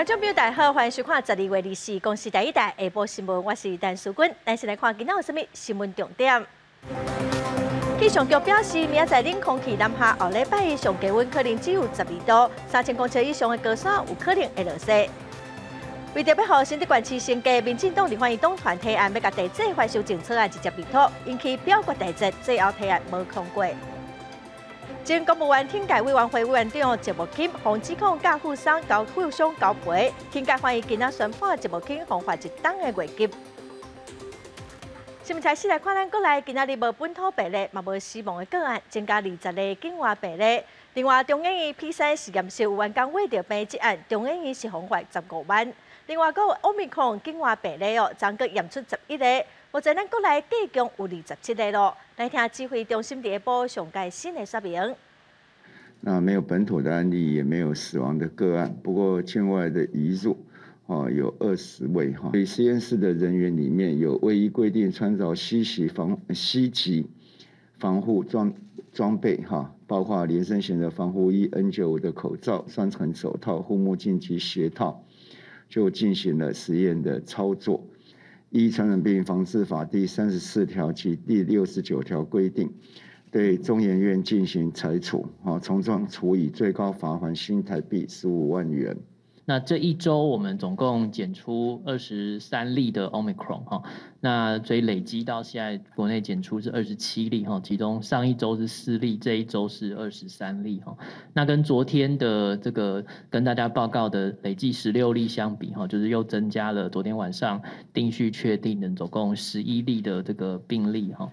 眾朋友大家好，歡迎收看12月24公視第一台下晡新聞，我是陳淑君。咱先來看今仔有啥物新聞重點。氣象局表示，明仔載冷空氣南下，後禮拜上低溫可能只有12度，3000公尺以上的高山有可能會落雪。為著欲予新竹縣市升格，民進黨立法院黨團提案欲共地制法修正草案直接入托，引起表決大戰，最後提案無通過。前國務院懲戒委員會委員長石木欽，予指控教富商交富商交賠，懲戒法院今仔宣判石木欽予罰一冬的月給。新聞開始來看，咱國內今仔日無本土病例，嘛無死亡的個案，增加20例境外病例。另外，中研院 P3實驗室有員工穢著病這案，中研院是予罰15萬。另外，閣有奧密克戎境外病例哦，昨閣驗出11個，目前咱國內計共有27個咯。來聽指揮中心佇下晡上蓋新的說明。那沒有本土的案例，也沒有死亡的個案，不過境外的移入，哦，有20位哈。所以實驗室的人員裡面有未依規定穿著吸吸防護裝備哈，包括連身型的防護衣、N95的口罩、雙層手套、護目鏡及鞋套，就進行了實驗的操作。依傳染病防治法第34條及第69條規定，對中研院進行裁處，啊，從重處以最高罰鍰新台幣15萬元。那這一周我們總共檢出23例的 Omicron 哈，那所以累積到現在國內檢出是27例哈，其中上一周是4例，這一周是二十三例哈。那跟昨天的這個跟大家報告的累計16例相比哈，就是又增加了昨天晚上定序確定的總共11例的這個病例哈。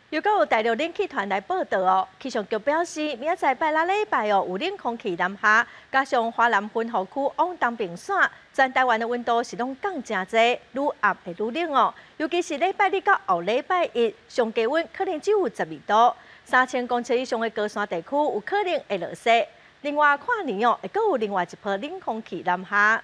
又閣有大陸冷氣團來報到哦，氣象局表示，明仔載拜六禮拜哦，有冷空氣南下，加上華南雲雨區往東邊散，全台灣的溫度是攏降誠濟，愈暗會愈冷哦。尤其是禮拜日到後禮拜一，上低溫可能只有12度，3000公尺以上的高山地區有可能會落雪。另外，跨年哦，會閣有另外一波冷空氣南下。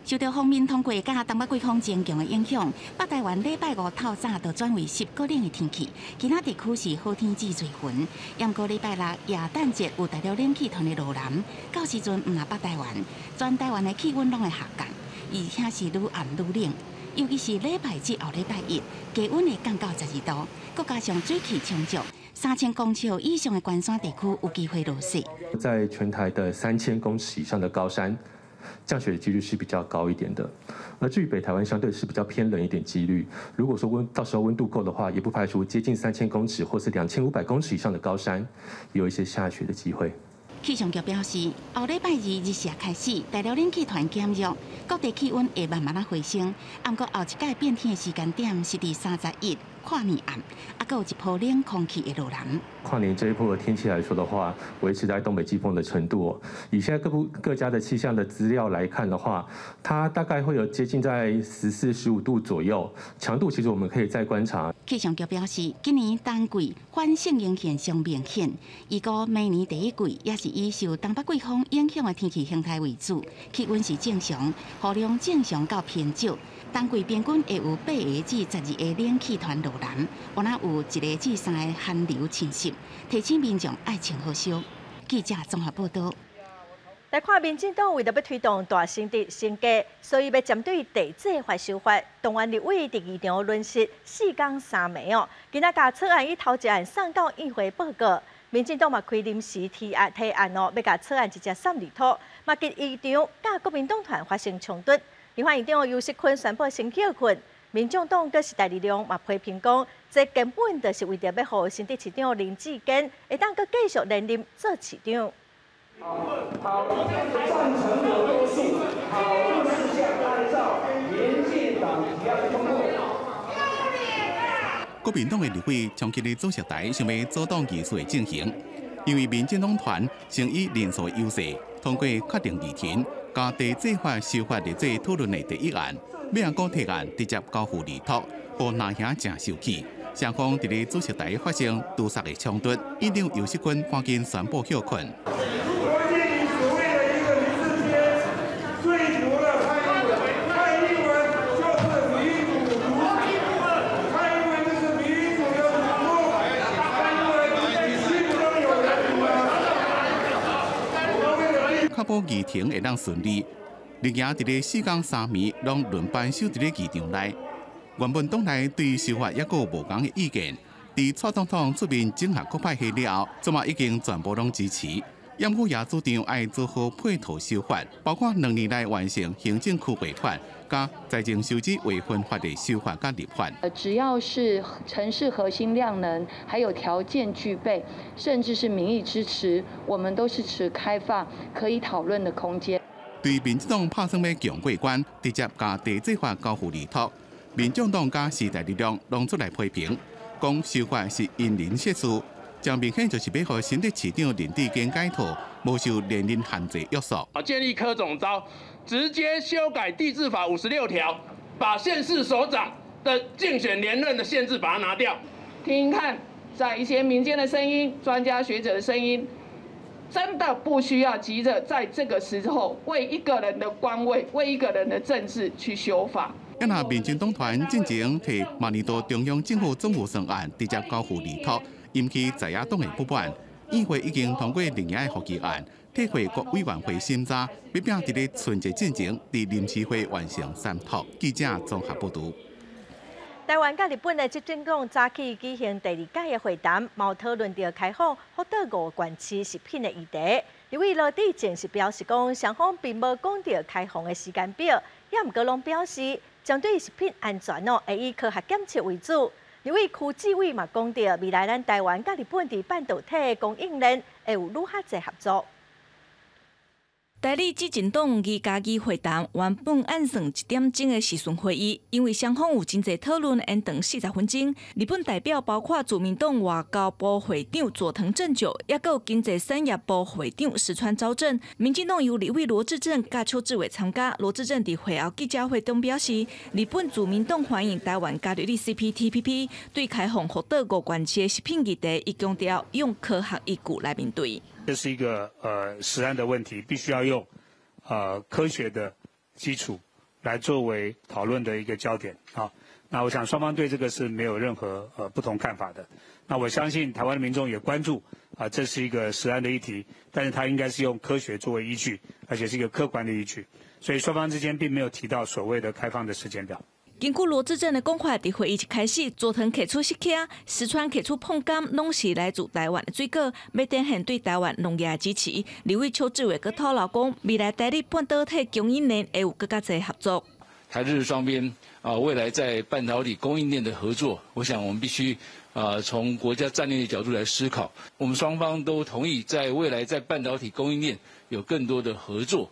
受著鋒面通過佮東北季風增強的影響，北台灣禮拜五透早就轉為濕閣冷的天氣，其他地區是好天至濟雲。毋過禮拜六耶誕節有大陸冷氣團的落南，到時陣毋但北台灣，全台灣的氣溫攏會下降，而且是愈暗愈冷。尤其是禮拜至後禮拜一，低溫會降到12度，閣加上水汽充足，3000公尺以上的高山地區有機會落雪。在全台的三千公尺以上的高山，降雪的幾率是比較高一點的，而至於北台灣相對是比較偏冷一點幾率。如果說到時候溫度夠的話，也不排除接近3000公尺或是2500公尺以上的高山，有一些下雪的機會。氣象局表示，後禮拜二日食開始，大陸冷氣團減弱，各地氣溫會慢慢仔回升。毋過後一擺變天的時間點是佇31跨年暗，猶閣有一波冷空氣會落南。跨年這一波的天氣來說的話，維持在東北季風的程度哦。以現在各部各家的氣象的資料來看的話，它大概會有接近在14、15度左右，強度其實我們可以再觀察。氣象局表示，今年冬季反聖嬰現象明顯，預估明年第一季也是以受東北季風影響的天氣形態為主，氣溫是正常，雨量正常到偏少。冬季平均會有8個至12個冷氣團落南，有若有一個至三个寒流侵襲，提醒民眾愛穿好衫。記者綜合報道。來看民進黨為著欲推動大新竹升格，所以欲針對地制法修法，動員立委佇議場輪實4工3暝哦。今仔共草案以頭一案送到院會報告，民進黨嘛開臨時提案哦，欲共草案直接送入托，嘛佇議場佮國民黨團發生衝突。立法院長游錫堃宣布先歇睏，民眾黨佮時代力量嘛批評講，這根本就是為著欲予新竹市長林智堅會當閣繼續連任做市長。好，贊成的多數，討論事項按照民進黨提案通過。國民黨的立委衝擊咧主席台，想欲阻擋議事的進行，因為民進黨團先以人數優勢通過確定議程，共地制法修法列做討論的第一案，尾仔閣提案直接交付立托，予藍營誠生氣。雙方佇咧主席台發生挃捒的衝突，院長游錫堃趕緊宣布歇睏。郭建你所謂的一個林智堅，說服了蔡英文，蔡英文就是民主獨蔡英文就是民主的主公，蔡英文，你心中有人民嗎？確保議程會當順利。日夜佇咧四工三暝，攏輪班守佇咧議場內。原本黨內對修法猶閣有無仝的意見，佇蔡總統出面整合各派系了後，這馬已經全部攏支持。毋過也主張愛做好配套修法，包括兩年內完成行政區劃法、佮財政收支劃分法的修法佮立法。只要是城市核心量能，還有條件具備，甚至是民意支持，我們都是持開放可以討論的空間。對民進黨拍算欲強過關，直接共地制法交付立托，民眾黨佮時代力量攏出來批評，講修法是因人設事。真明顯就是欲予新竹市長林智堅解套，無受連任限制約束。啊，建議柯總召直接修改地制法56條，把縣市首長的競選連任的限制把它拿掉。聽聽看，在一些民間的聲音、專家學者的聲音，真的不需要急着在這個時候為一個人的官位、為一個人的政治去修法。啊若民進黨團進前提明年度中央政府總預算案直接交付立托，引起在野黨的不滿。議會已經通過另一個決議案，退回國委員會審查，欲拼佇咧春節進前，佇臨時會完成三讀。記者綜合報導。台灣佮日本的執政黨早起舉行第二屆的會談，嘛有討論著開放福島五縣市食品的議題。立委羅智正是表示講，雙方並無講著開放的時間表，也毋過攏表示針對食品安全哦，會以科學檢測為主。立委邱志偉嘛講著，未來咱台灣佮日本佇半導體的供應鏈會有愈較濟合作。台日執政黨2+2會談原本按算一點鐘的視訊會議，因為雙方有真濟討論，延長40分鐘。日本代表包括自民黨外交部會長佐藤正久，抑閣有經濟產業部會長石川昭正。民進黨由立委羅智正佮邱志偉參加。羅智正佇會後記者會中表示，日本自民黨歡迎台灣加入 CPTPP，對開放福島五縣市的食品議題，伊強調用科學依據來面對。這是一個食安的問題，必須要用科學的基礎來作為討論的一個焦點啊。那我想雙方對這個是沒有任何不同看法的。那我相信台灣的民眾也關注啊，這是一個食安的議題，但是它應該是用科學作為依據，而且是一個客觀的依據。所以雙方之間並沒有提到所謂的開放的時間表。根據羅智正的講法，佇會議一開始，佐藤提出釋茄，石川提出椪柑，攏是來自台灣的水果，欲展現對台灣農業的支持。立委邱志偉閣透露講，未來台日半導體供應鏈會有閣較濟合作。台日雙邊啊，未來在半導體供應鏈的合作，我想我們必須啊從國家戰略的角度來思考。我們雙方都同意，在未來在半導體供應鏈有更多的合作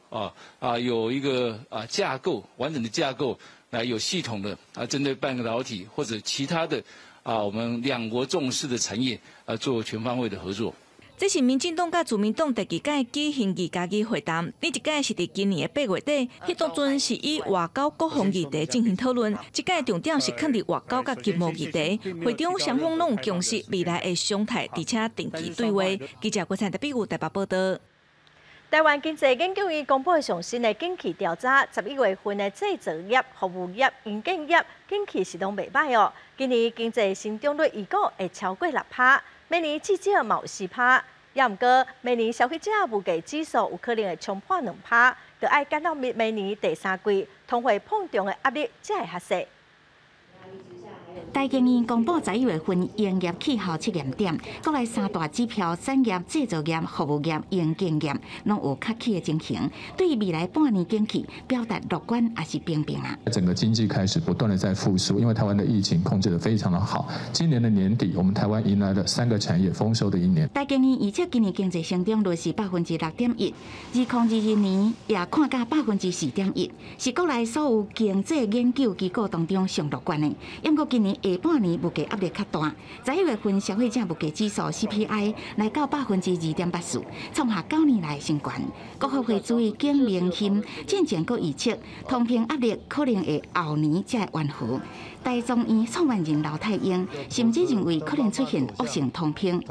啊，有一個啊架構完整的架構。來有系統的啊，針對半導體或者其他的啊，我們兩國重視的產業啊，做全方位的合作。這是民進黨佮自民黨第二屆舉行2+2會談，頂一屆是佇今年的8月底，彼當陣是以外交國防議題進行討論，這屆重點是囥佇外交佮經貿議題。會中雙方攏有共識，未來會常態而且定期對話。記者郭燦特比有台北報導。台灣經濟研究院公布上新的景氣調查，11月份的製造業、服務業、營建業景氣是攏袂䆀哦。今年經濟成長率預估會超過6趴，明年至少嘛有4趴。也毋過，明年消費者物價指數有可能會衝破2趴，就愛等到明年第三季通貨膨脹的壓力才會較細。台經院公布11月份營業氣候測驗點，國內三大指標產業、製造業、服務業、營建業，攏有較起的情形，對未來半年景氣表達樂觀抑是平平啊。整個經濟開始不斷的在復甦，因為台灣的疫情控制得非常的好。今年的年底，我們台灣迎來了三個產業豐收的一年。台經院預測今年經濟成長率是6.1%，2022年也看到4.1%，是國內所有經濟研究機構當中上樂觀的。毋過今年下半年物價壓力較大，11月份消費者物價指數 CPI 來到2.84%，創下9年來新高。國發會主委景明鑫進前閣預測，通膨壓力可能會後年才會緩和。台中院创办人刘泰英甚至认为可能出現惡性通膨。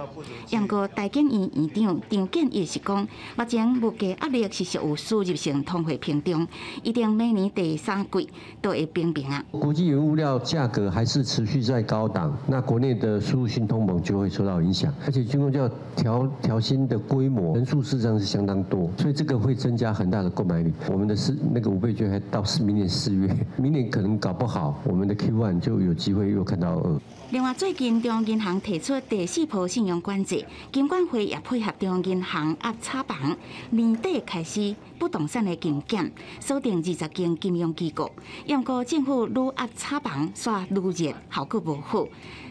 毋過台經院院長張建義是講，目前物價壓力是屬於輸入性通貨膨脹，一定明年第三季都會平平啊。國際原物料價格還是持續在高檔，那國內的輸入性通膨就會受到影響，而且軍公教調薪的規模人數事實上是相當多，所以這個會增加很大的購買力。我們的那個5倍券還到明年4月，明年可能搞不好，我們的 Q1 就有機會又看到2。另外，最近中央銀行提出第四波信用管制，金管會也配合中央銀行壓炒房，年底開始不動產的金減，鎖定20間金融機構。毋過政府愈壓炒房，煞愈熱，效果無好。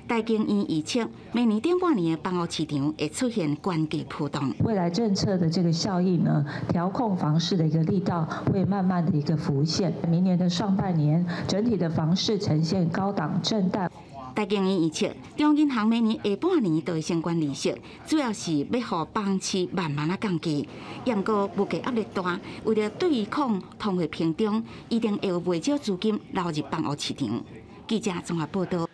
台經院預測，明年頂半年的房屋市場會出現懸價波動。未來政策的這個效應呢，調控房市的一個力道會慢慢的一個浮現。明年的上半年，整體的房市呈現高檔震盪。台經院預測，中央銀行明年下半年就會升懸利息，主要是欲予房市慢慢仔降低。毋過物價壓力大，為了對抗通貨膨脹，一定會有袂少資金流入房屋市場。記者綜合報道。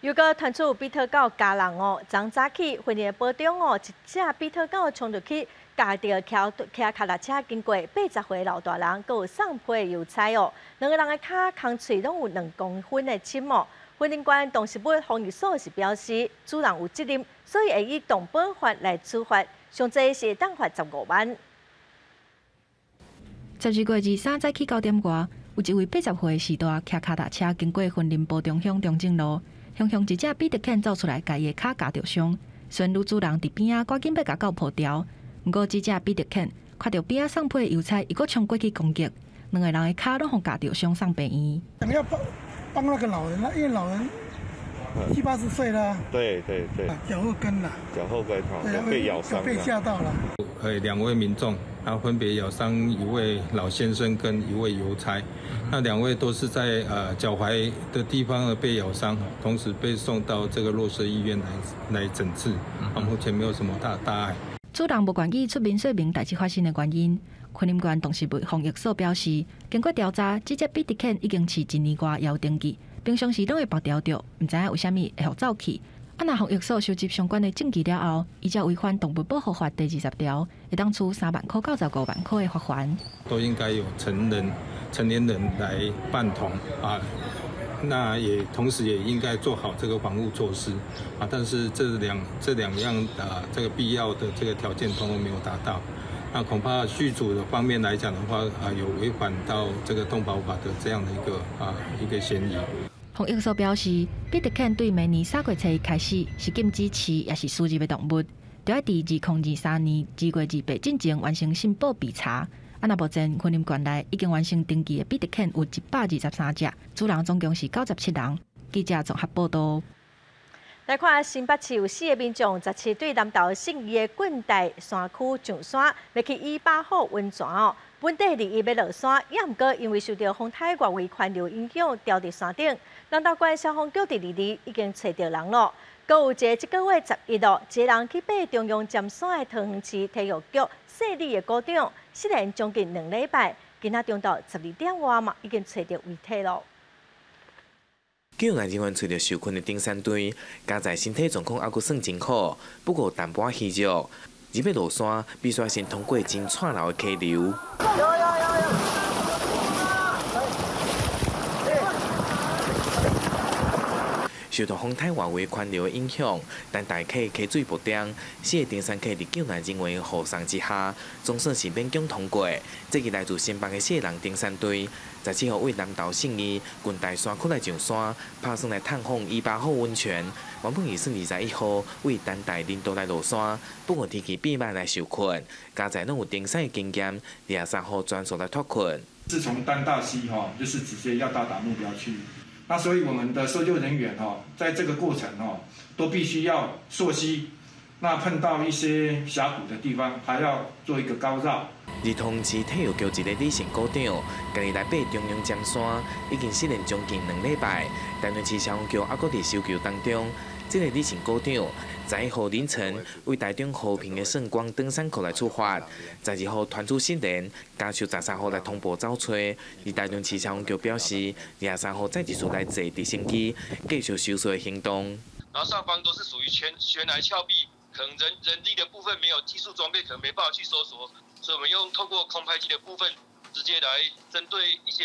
又閣傳出比特狗咬人哦，昨早起雲林埔中哦，一隻比特狗衝入去，咬著騎跤踏車經過80歲老大人，閣有送批郵差哦，兩个人的跤空喙攏有2公分的深哦。雲林縣動植物防疫所是表示，主人有責任，所以會以動保法來處罰，上濟是會當罰15萬。12月23早起9點外，有一位80歲序大騎跤踏車經過雲林埔中鄉中正路。雄雄一隻比特犬走出來，共伊的跤咬著傷。雖然女主人佇邊仔趕緊欲共狗抱牢，毋過這隻比特犬看著邊仔送批的郵差，伊閣衝過去攻擊，兩个人的跤攏予咬著傷，送病院。想要幫幫那個老人，因為老人70、80歲啦。對對對。腳後跟啦。腳後跟，被咬傷。被嚇到了。兩位民眾，啊，分別咬傷一位老先生跟一位郵差，那兩位都是在腳踝的地方被咬傷，同時被送到這個弱勢醫院來診治，啊，目前沒有什麼大礙。主人無願意出面說明代誌發生的原因。雲林縣動植物防疫所表示，經過調查，這隻比特犬已經飼一年外，也有登記，平常時攏會縛牢著，毋知影為啥物會予走去。啊！若防疫所收集相關的證據了後，依照違反動物保護法第20條，會當處3萬塊到15萬塊的罰鍰。都應該有成年人來伴同啊，那也同時也應該做好這個防護措施啊。但是這兩樣啊，這個必要的這個條件通通沒有達到，那恐怕續主的方面來講的話啊，有違反到這個動保法的這樣的一個嫌疑。防疫所表示，比特犬對明年3月初一開始是禁止飼，也是輸入的動物，著愛佇2023年2月28進前完成申報備查。啊，若目前雲林縣內已經完成登記的比特犬有123隻，主人總共是97人。記者綜合報道。來看新北市有4個民眾17對南投信義的郡大山區上山，欲去伊巴好溫泉哦。本底21欲落山，也毋過因為受著風颱外圍環流影響，掉佇山頂。南投縣消防局佇22已經揣著人囉。閣有一個這個月11號，一個人去爬中央尖山的桃園市體育局細理的股長，失聯將近2禮拜，今仔中晝12點外嘛，已經揣著遺體囉。救援人員揣著受困的登山隊，佳哉身體狀況猶閣算真好，不過淡薄仔虛弱。入欲落山，必須先通過真掣流的溪流。受到風颱外圍環流的影響，但大溪溪水暴漲，4個登山客佇救援人員護送之下，總算是勉強通過。這個來自新北的4個人登山隊，17號為南投信義郡大山區來上山，拍算來探訪伊巴好溫泉。原本預算21號為丹大林道來落山，不過天氣變歹來受困，佳哉攏有登山的經驗，23號全數來脫困。是從丹大溪哈，就是直接要到達目標區。那所以我們的搜救人員哈，在這個過程哈，都必須要溯溪，那碰到一些峽谷的地方，還要做一個高繞。兒童市體育局一個李姓股長，今日來爬中央尖山，已經失聯將近2禮拜。台南市消防局猶閣佇搜救當中，這个李姓股長11號凌晨為台中和平的聖光登山口來出發，12號傳出失聯，家屬13號來通報找揣。而台中市消防局表示，23號再一次來坐直升機繼續搜索的行動。然後上方都是屬於懸崖峭壁，可能人力的部分沒有技術裝備，可能沒辦法去搜索，所以我們用透過空拍機的部分，直接來針對一些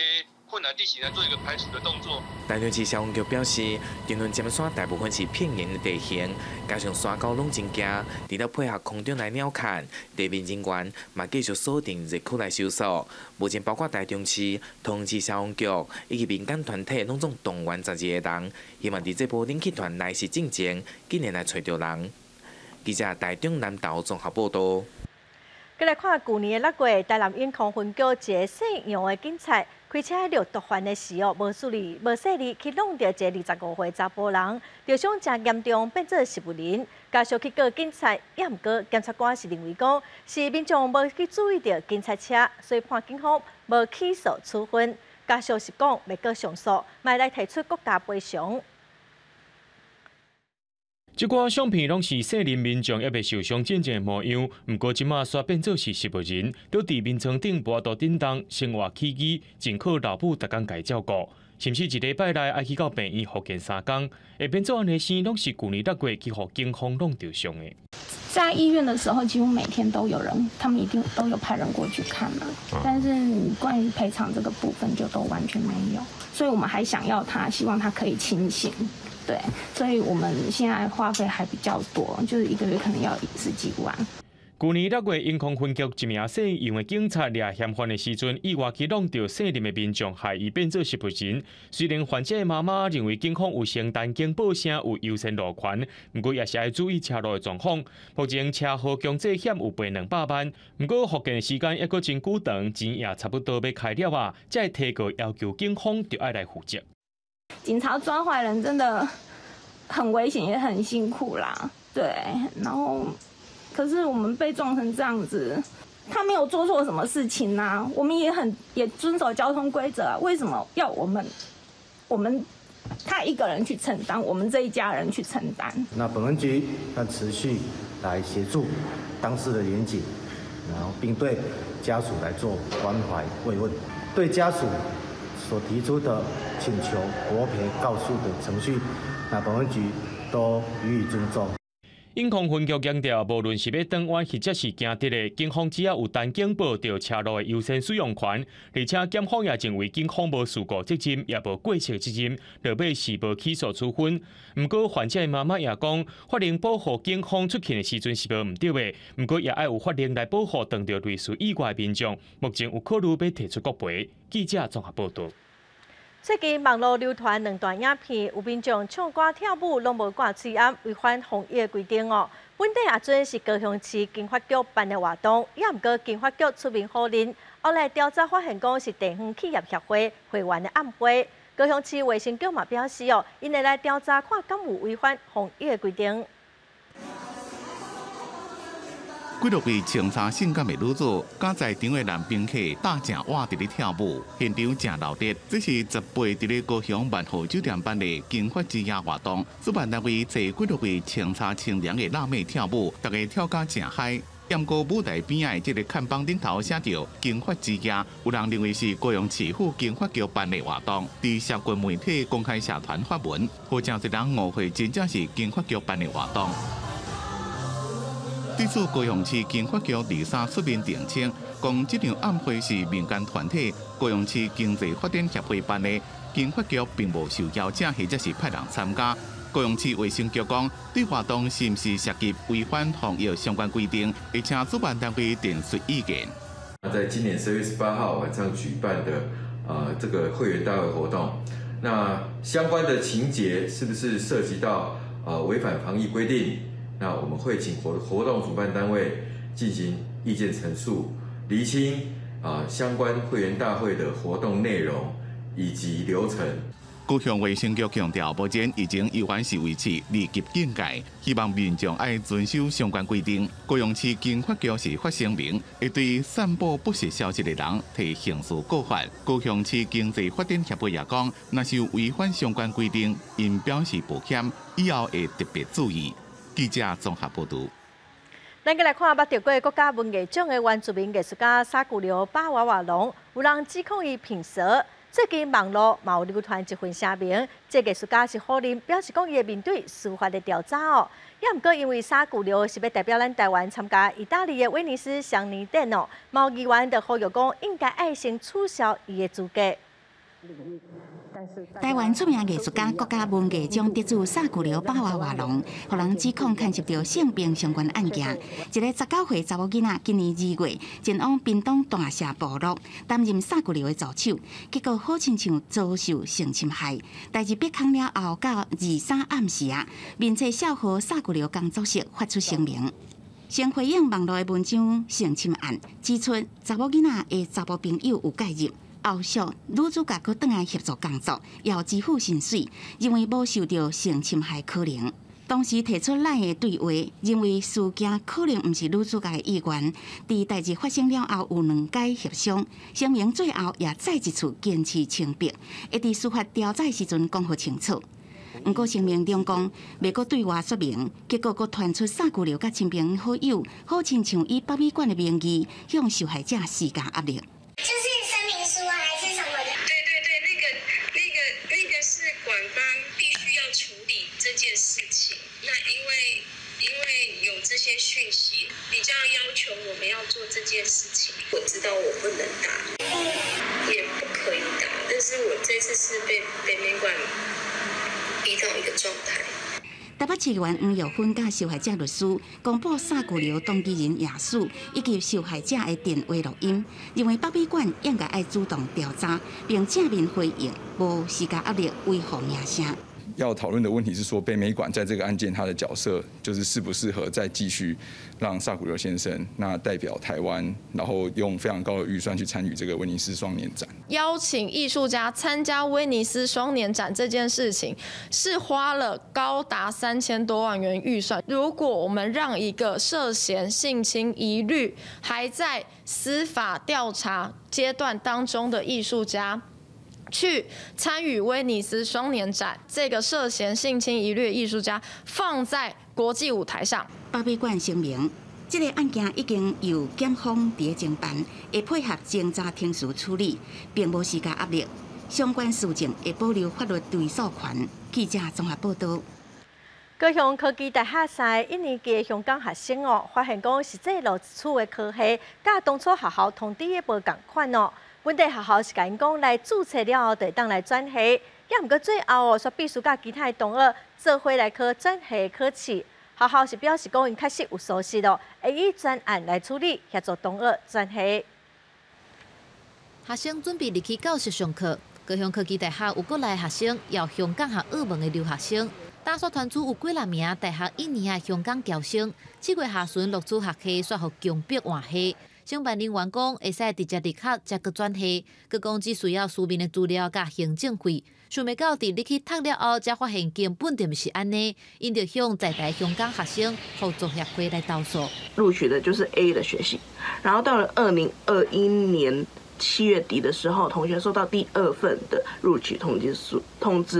困難地形來做一個排除的動作。台中市消防局表示，長崙尖山大部分是平原的地形，加上山溝攏真驚，除了配合空中來鳥瞰，地面人員嘛繼續鎖定熱區來搜索。目前包括台中市、桃園市消防局以及民間團體，攏總動員12個人，希望佇這波冷氣團來襲進前，緊會來揣著人。記者台中南投綜合報道。閣來看舊年的6月，台南永康分局一个姓楊的警察開車掠毒販的時哦，無注意、無細膩去挵著一個25歲查埔人，著傷誠嚴重，變做植物人。家屬去告警察，也毋過檢察官是認為講是民眾無去注意著警察車，所以判警方無起訴處分。家屬是講欲閣上訴，嘛來提出國家賠償。這寡相片攏是杏林民眾猶未受傷進前的模樣，毋過這馬煞變做是植物人，倒佇眠床頂無法度振動，生活起居盡靠老母逐工共照顧，甚至一禮拜內愛去到病院復健三工，會變做按呢生，攏是舊年6月去予警方弄著傷的。在醫院的時候，幾乎每天都有人，他們一定都有派人過去看嘛。但是關於賠償這個部分，就都完全沒有。所以我們還想要他，希望他可以清醒。對，所以我們現在花費還比較多，就是一個月可能要十幾萬。舊年6月，永康分局一名姓楊的警察掠嫌犯的時陣，意外去挵著姓林的民眾，害伊變做植物人。雖然患者的媽媽認為警方有承擔警報聲有優先路權，毋過也是愛注意車路的狀況。目前車禍強制險有賠200萬，毋過復健的時間猶閣真久長，錢也差不多欲開了啊，才會提告要求警方著愛來負責。警察抓壞人真的很危險，也很辛苦啦。對，然後。可是我們被撞成這樣子，他沒有做錯什麼事情啊，我們也遵守交通規則啊，為什麼要我們他一個人去承擔，我們這一家人去承擔？那本分局要持續來協助當事的員警，然後並對家屬來做關懷慰問，對家屬所提出的請求國賠告訴的程序，那本分局都予以尊重。永康分局強調，無論是欲轉彎或者是行直的，警方只要有單警報著車路的優先使用權，而且檢方也認為警方無事故責任，也無過失責任，落尾是無起訴處分。毋過患者的媽媽也講，法令保護警方出勤的時陣是無毋對的，毋過也愛有法令來保護當著類似意外的民眾。目前有考慮欲提出國賠。記者綜合報道。最近網路流傳兩段影片，有民眾唱歌跳舞攏無掛喙罨，違反防疫規定哦。本底阿陣是高雄市經發局辦的活動，也毋過經發局出面否認。後來調查發現，講是地方企業協會會員的暗會。高雄市衛生局嘛表示哦，𪜶會來調查看敢有違反防疫規定。幾落位穿衫性感的女子，佮在場的男賓客搭正碗佇咧跳舞，現場誠鬧熱。這是18佇咧高雄萬豪酒店辦的金髮之夜活動，主辦單位揣幾落位穿衫清涼的辣妹跳舞，大家跳甲誠 high。毋過舞台邊仔的這個看板頂頭寫著「金髮之夜」，有人認為是高雄市府經發局辦的活動，佇社群媒體公開社團發文，予誠濟人誤會真正是經發局辦的活動。對此，高雄市經發局23出面澄清，講這場暗會是民間團體高雄市經濟發展協會辦的，經發局並無受邀請或者是派人參加。高雄市衛生局講，對活動是毋是涉及違反防疫相關規定，會請主辦單位陳述意見。在今年12月18號晚上舉辦的這個會員大會活動，那相關的情節是不是涉及到違反防疫規定？那我們會請活動主辦單位進行意見陳述，釐清相關會員大會的活動內容以及流程。高高雄衛生局強調，目前疫情依然是維持二級警戒，希望民眾愛遵守相關規定。高雄市經發局是發聲明，會對散布不實消息的人提刑事告發。高雄市經濟發展協會也講，若是有違反相關規定，𪜶表示抱歉，以後會特別注意。記者綜合報導。咱閣來看捌得過國家文藝獎的原住民藝術家撒谷流巴娃娃龍，有人指控伊騙色。最近網路嘛有流傳一份聲明，這藝術家是否認，表示講伊會面對司法的調查哦。也毋過因為撒谷流是欲代表咱台灣參加意大利的威尼斯雙年展哦，嘛有議員就呼籲講應該愛先取消伊的資格。台灣出名藝術家、國家文藝獎得主撒谷流巴娃娃龍，予人指控牽涉著性病相關案件。一個19歲查某囡仔，今年2月前往屏東大社部落擔任撒谷流的助手，結果好親像遭受性侵害。代誌曝光了後，到23暗時啊，面冊少和撒谷流工作室發出聲明，先回應網路的文章性侵案，指出查某囡仔的查某朋友有介入。後續女主角閣轉來協助工作，也支付薪水，認為無受著性侵害可能。當時提出來的對話，認為事件可能毋是女主角的意願。佇代誌發生了後，有兩擺協商，聲明最後也再一次堅持清白，會佇司法調查時陣講予清楚。毋過聲明中講，袂閣對外說明，結果閣傳出撒谷流佮親朋好友，好親像以北美館的名義向受害者施加壓力。這些訊息比較要求我們要做這件事情，我知道我不能打，也不可以打，但是我這次是被北美館逼到一個狀態。台北市議員黃玉芬佮受害者律師公布撒谷流當事人亞樹以及受害者的電話錄音，認為北美館應該愛主動調查，並正面回應，無施加壓力維護名聲。要討論的問題是說，北美館在這個案件，他的角色就是適不適合再繼續讓撒谷流先生那代表台灣，然後用非常高的預算去參與這個威尼斯雙年展。邀請藝術家參加威尼斯雙年展這件事情，是花了高達3000多萬元預算。如果我們讓一個涉嫌性侵疑慮還在司法調查階段當中的藝術家，去參與威尼斯雙年展，這個涉嫌性侵疑慮藝術家放在國際舞台上。北美館聲明，這個案件已經由檢方佇咧偵辦，會配合偵查程序處理，並無施加壓力。相關事證會保留法律追訴權。記者綜合報導。高雄科技大學三個一年級的香港學生哦，發現講實際錄取的科系，佮當初學校通知的無仝款哦。本地學校是共𪜶講來註冊了後，就會當來轉系，也毋過最後哦，煞必須佮其他的同學做伙來考轉系考試。學校是表示講，𪜶確實有疏失咯，會以專案來處理，協助同學轉系。學生準備入去教室上課，高雄科技大學有國內學生，也有香港和澳門的留學生。大學團組有幾若名大學一年的香港僑生，7月下旬錄取學系，煞予強迫換系。承辦人員講，會使直接入學，才閣轉系。閣講只需要書面的資料佮行政費。想袂到佇入去讀了後，才發現根本就毋是按呢。𪜶就向在台香港學生互助協會來投訴。錄取的就是 A 的學系，然後到了2021年7月底的時候，同學收到第2份的錄取通知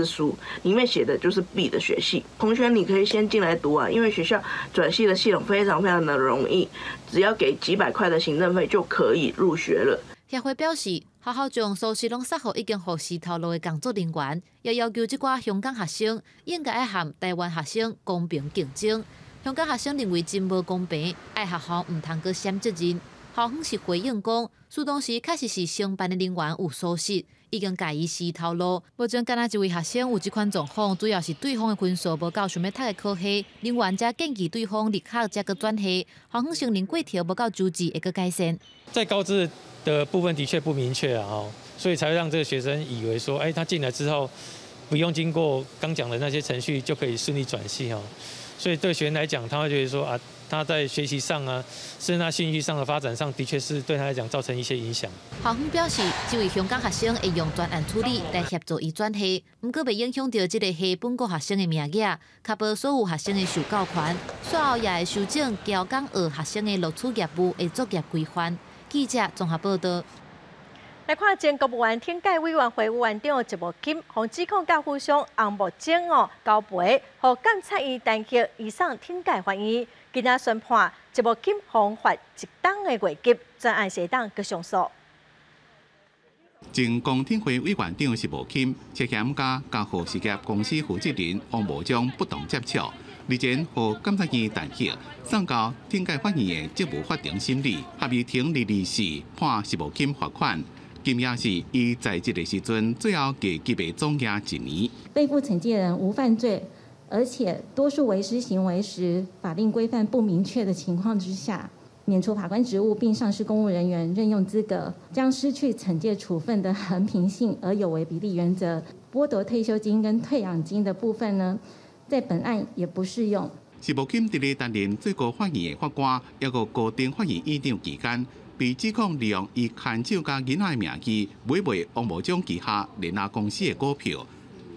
書裡面寫的就是 B 的學系。同學，你可以先進來讀啊，因為學校轉系的系統非常非常的容易，只要給幾百塊的行政費就可以入學了。協會表示，學校將疏失攏煞予已經予死頭路的工作人員，也要求這寡香港學生應該愛和台灣學生公平競爭。香港學生認為真無公平，愛學校毋通閣閃責任。校方是回應講，事當時確實是承辦的人員有疏失，已經共伊死頭路。目前敢若一位學生有這款狀況，主要是對方的分數無夠想欲讀的科系，人員才建議對方入學才閣轉系。校方承認過程無夠周至，會閣改善。在告知的部分的確不明確啊，所以才會讓這個學生以為說，他進來之後不用經過剛講的那些程序就可以順利轉系哦。所以對學員來講，他會覺得說啊，他在學習上啊，甚至他興趣上的發展上，的確是對他來講造成一些影響。校方表示，這位香港學生會用專案處理來協助伊轉系，毋過袂影響著這个系本國學生的名額，確保所有學生的受教權。煞後也會修正僑港澳學生的錄取業務的作業規範。記者綜合報道。來看前國務院懲戒委員會委員長席慕欽，予指控佮富商洪慕貞哦交陪，予監察院彈劾，移送懲戒法院。今仔宣判，席慕欽予罰一冬的月給，全案會當閣上訴。前公聽會委員長席慕欽涉嫌佮嘉禾實業公司負責人王慕璋不當接觸，日前予監察院彈劾，送交懲戒法院的職務法庭審理，合議庭224判席慕欽罰款。金額是伊在職的時陣，最後月給的總額一年。被負懲戒人無犯罪，而且多數違失行為時法令規範不明確的情況之下，免除法官職務並喪失公務人員任用資格，將失去懲戒處分的衡平性而有違比例原則，剝奪退休金跟退養金的部分呢，在本案也不適用。席慕欽佇咧擔任最高法院的法官，抑閣高等法院院長期間，被指控利用伊牽手佮囡仔的名義買賣王慕璋旗下聯亞公司的股票。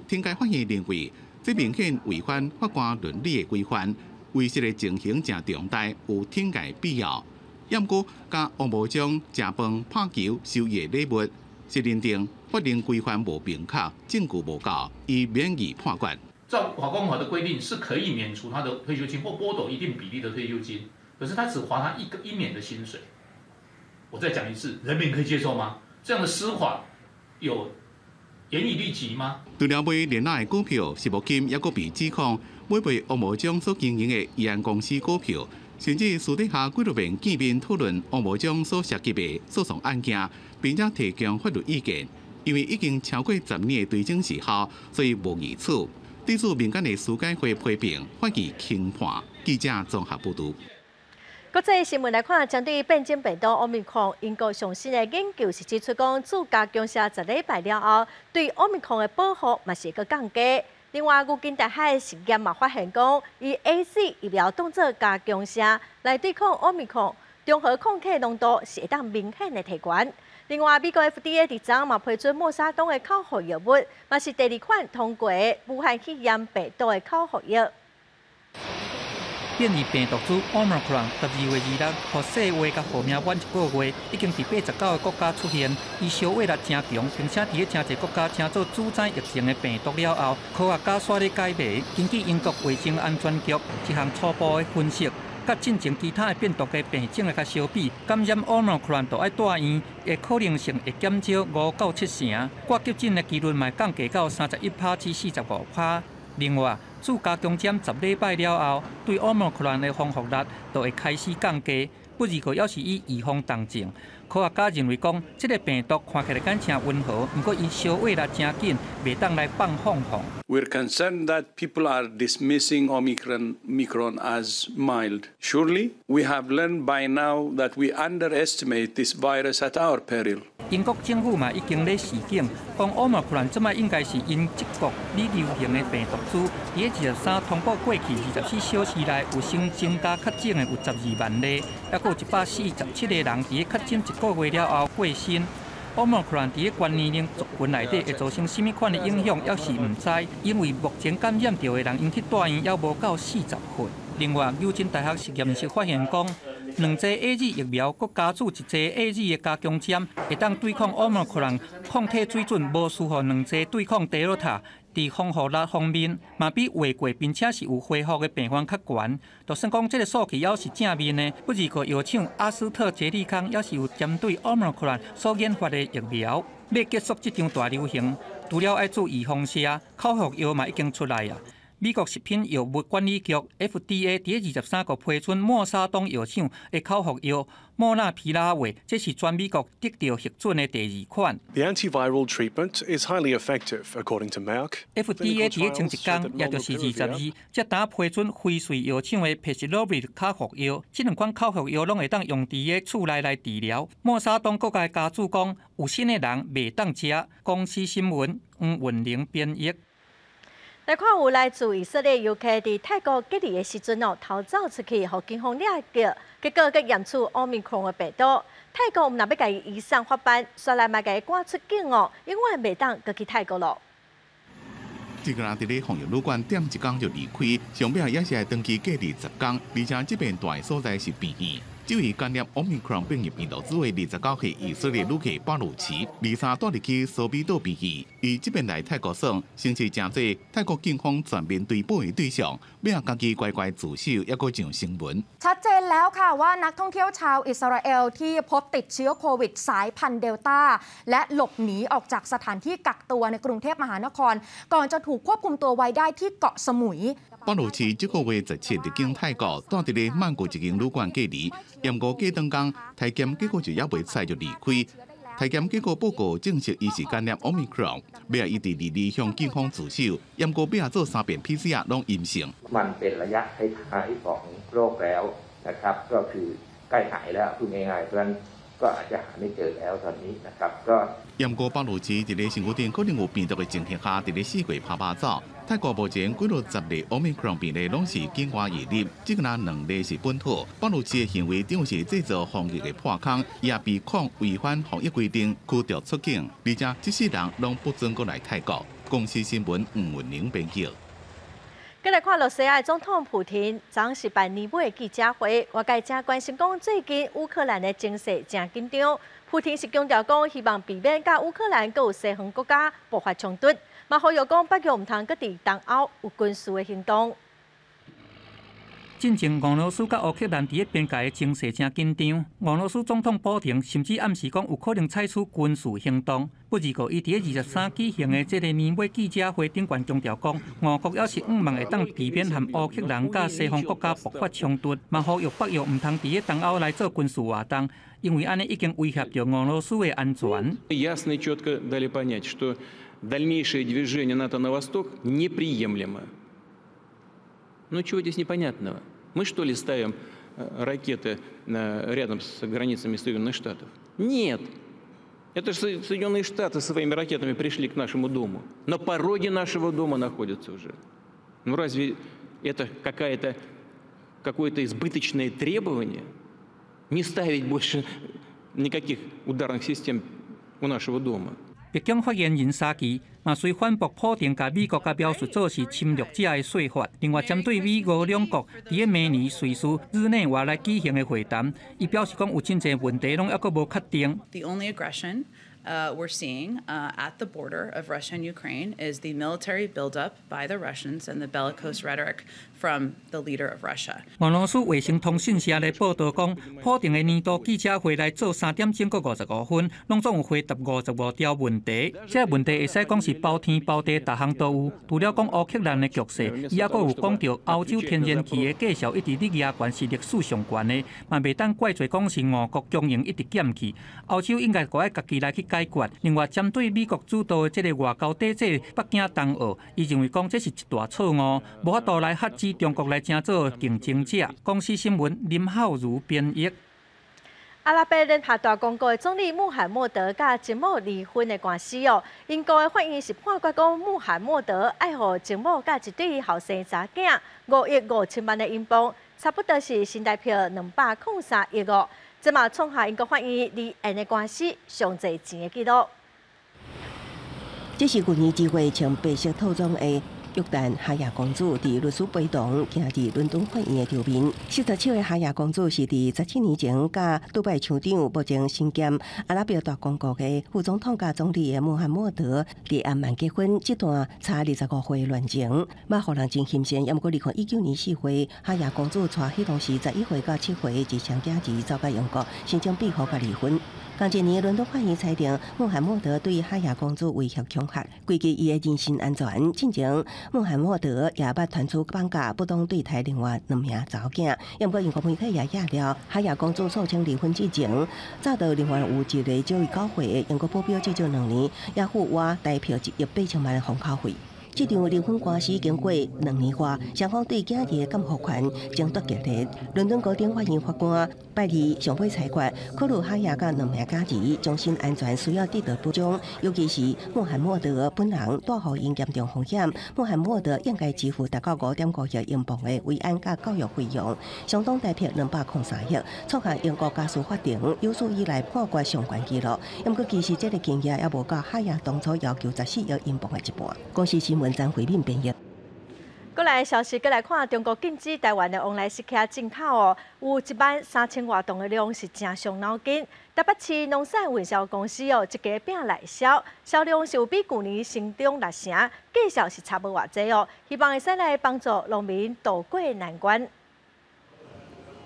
懲戒法院認為，這明顯違反法官倫理的規範，違失的情形誠重大，有懲戒必要。毋過，佮王慕璋食飯、拍球、收伊的禮物，是認定法令規範無明確，證據無夠，伊免予判決。照法官法的規定，是可以免除他的退休金或剝奪一定比例的退休金，可是他只罰他一個一年的薪水。我再講一次，人民可以接受嗎？這樣的司法有嚴以律己嗎？除了買聯亞的股票，席慕欽抑閣被指控買賣王慕璋所經營的怡安公司股票，甚至私底下幾落遍見面討論王慕璋所涉及的訴訟案件，並且提供法律意見。因為已經超過10年的追徵時效，所以無異處。對此，民間的司改會批評法院輕判。記者綜合報導。國際新聞來看，針對變種病毒奧密克戎，英國上新的研究是指出講，注加強劑10禮拜了後，對奧密克戎的保護嘛是會閣降低。另外，牛津大學實驗嘛發現講，以 AZ 疫苗當做加強劑來對抗奧密克戎，中和抗體濃度是會當明顯的提懸。另外，美國 FDA 佇昨嘛批准默沙東的口服藥物，嘛是第二款通過武漢肺炎病毒的口服藥。變異病毒株 Omicron 12月26，予世衛共號名滿一個月，已經佇89個國家出現。伊消化力誠強，並且佇咧誠濟國家成做主宰疫情的病毒了後，科學家煞咧解謎。根據英國衛生安全局一項初步的分析，佮進前其他的病毒的變種來共相比，感染 Omicron 就愛蹛院的可能性會減少5到7成，掛急診的機率嘛降低到31趴至45趴。另外，注加強針10禮拜了後，對 Omicron 的防護力就會開始降低。不過，猶是以預防重症。科學家認為講，這个病毒看起來敢誠溫和，毋過伊消化力誠緊，袂當來放放放。 We're concerned that people are dismissing Omicron as mild. Surely, we have learned by now that we underestimate this virus at our peril. 英國政府嘛已經咧示警，講 Omicron 這擺應該是𪜶這國咧流行的病毒株。佇咧23通報過去24小時內有新增加確診的有12萬例，抑閣有147個人佇咧確診一個月了後過身。Omicron 佇咧懸年齡族群內底會造成啥物款的影響，猶是毋知，因為目前感染著的人，𪜶去蹛院猶無夠40歲。另外，牛津大學實驗室發現講，兩劑 AZ 疫苗，閣加注一劑 AZ 的加強針，會當對抗 Omicron 抗體水準無輸予兩劑對抗德爾塔。佇防護力方面，嘛比畫過並且是有恢復的病患較懸。就算講這个數據猶是正面的，不過藥廠阿斯特捷利康猶是有針對 Omicron 所研發的疫苗。欲結束這場大流行，除了愛注預防射，口服藥嘛已經出來啊。美國食品藥物管理局 FDA 佇23號批准默沙東藥廠的口服藥莫納皮拉韋，這是全美國得著核准的第二款。 The antiviral treatment is highly effective, according to Merck. FDA 佇前一工，也就是22，才拄批准輝瑞藥廠的帕斯洛維口服藥。這兩款口服藥攏會當用佇咧厝內來治療。默沙東閣共加注講，有身的人袂當食。公視新聞黃雲玲編譯。來看有來自以色列遊客佇泰國隔離的時陣哦，逃走出去，予警方掠著，結果閣驗出奧密克戎的病毒。泰國毋但欲共伊移送法辦，煞來嘛共伊趕出境哦，永遠袂當閣去泰國囉。這個人佇咧防疫旅館踮一工就離開，上尾也是愛轉去隔離10工，而且這遍蹛的所在是病院。這位感染奧密克戎變異病毒株的29歲以色列旅客巴魯奇，23蹛入去蘇比島病院，伊這遍來泰國耍，先是成做泰國警方全面追捕的對象，尾仔家己乖乖自首，猶閣上新聞。 ชัดเจนแล้วค่ะว่านักท่องเที่ยวชาวอิสราเอลที่พบติดเชื้อโควิดสายพันธุ์เดลต้าและหลบหนีออกจากสถานที่กักตัวในกรุงเทพมหานครก่อนจะถูกควบคุมตัวไว้ได้ที่เกาะสมุย 巴魯奇這個月17入境泰國，蹛佇咧曼谷一間旅館隔離，毋過過兩工，體檢結果就猶未出來就離開。體檢結果報告證實伊是感染奧密克戎，尾仔伊佇22向警方自首，毋過尾仔做三遍 PCR 攏陰性。 มันเป็นระยะท้ายๆของโรคแล้วนะครับก็คือใกล้หายแล้วพูดง่ายๆเพราะฉะนั้นก็อาจจะหาไม่เจอแล้วตอนนี้นะครับก็ 毋過巴魯奇佇咧身軀頂可能有病毒的情形下，佇咧四月趴趴走。泰國目前幾落10例奧密克戎病例攏是境外移入，這个兩例是本土。巴魯奇的行為等於是製造防疫的破空，也被控違反防疫規定，驅逐出境，而且這世人攏不准閣來泰國。公視新聞吳文玲編輯。閣來看，羅西亞總統普廷昨是辦年尾記者會，外界誠關心講最近烏克蘭的情勢誠緊張。普廷是強調講，希望避免佮烏克蘭閣有西方國家爆發衝突，嘛呼籲講北約毋通閣佇東歐有軍事的行動。進前俄羅斯佮烏克蘭佇咧邊界的情勢誠緊張，俄羅斯總統普廷甚至暗示講有可能採取軍事行動。不過，伊佇咧23舉行的這个年尾記者會頂懸強調講，俄國猶是向望會當避免和烏克蘭佮西方國家爆發衝突，嘛呼籲北約毋通佇咧東歐來做軍事活動，因為按呢已經威脅著俄羅斯的安全。 Ясно и четко дали понять, что дальнейшее движение НАТО на восток неприемлемо. Ну чего здесь непонятного? Мы что ли ставим ракеты рядом с границами Соединенных Штатов? Нет. Это же Соединенные Штаты своими ракетами пришли к нашему дому. На пороге нашего дома находятся уже. Ну разве это какое-то избыточное требование? Не ставить больше никаких ударных систем у нашего дома. 白宮發言人沙奇嘛隨反駁普廷共美國共描述做是侵略者的說法。另外，針對美俄兩國佇咧明年瑞士日內瓦來舉行的會談，伊表示講有真濟問題攏猶閣無確定。 The only aggression we're seeing at the border of Russia and Ukraine is the military buildup by the Russians and the bellicose rhetoric from the leader of Russia. 俄羅斯衛星通訊社來報導講，普廷的年度記者會來做3點鐘閣55分，攏總有回答55條問題。這個問題會使講是包天包地，逐項都有。除了講烏克蘭的局勢，伊猶閣有講著歐洲天然氣的價數一直咧夯懸，是歷史上懸的，嘛袂當怪罪講是俄國供應一直減去。歐洲應該閣愛家己來去解決。另外，針對美國主導的這个外交體制北京冬奧，伊認為講這是一大錯誤，無法度來遏止中國來成做競爭者。公視新聞林浩如編譯。阿拉伯聯合大公國的總理穆罕默德佮情某離婚的官司哦，英國的法院是判決講穆罕默德愛予情某佮一對後生查囝5億5千萬的英鎊，差不多是新台幣203億哦。這嘛創下英國法院離婚的官司上濟錢的紀錄。這是舊年2月穿白色套裝的約旦哈亞公主佇律師陪同行佇倫敦法院的場面。47歲哈亞公主是佇17年前佮杜拜酋長目前身兼阿拉伯大公國的副總統佮總理的穆罕默德佇安曼結婚，這段差25歲戀情，嘛予人真欣羨。毋過2019年4月，哈亞公主帶彼當時11歲佮7歲的一雙囝兒走到英國申請庇護佮離婚。仝一年，倫敦法院裁定穆罕默德對哈亞公主威脅恐嚇，危及伊的人身安全。進前，穆罕默德也捌傳出綁架不當對待另外兩名查某囝。毋過英國媒體也揭料，哈亞公主訴請離婚之前，早就另外有一个少伊9歲的英國保鏢，至少2年，也付倚台幣1億8千萬的封口費。這場離婚官司經過2年外，雙方對囝兒的監護權爭奪激烈。倫敦高等法院法官拜二上尾裁決，考慮哈亞佮兩名囝兒終身安全需要得到保障，尤其是穆罕默德本人帶予𪜶嚴重風險，穆罕默德應該支付達到5.5億英鎊的維安佮教育費用，相當台幣203億，創下英國家事法庭有史以來判決上懸紀錄。毋過其實這個金額猶無到哈亞當初要求14億英鎊的一半。公視新聞張惠敏編譯。閣來消息，閣來看中國禁止台灣的旺萊釋茄進口哦，有1萬3千外噸的量是誠傷腦筋。台北市農產運銷公司哦，這家餅內銷，銷量是有比舊年成長6成，價數是差無偌濟哦。希望會使來幫助農民渡過難關。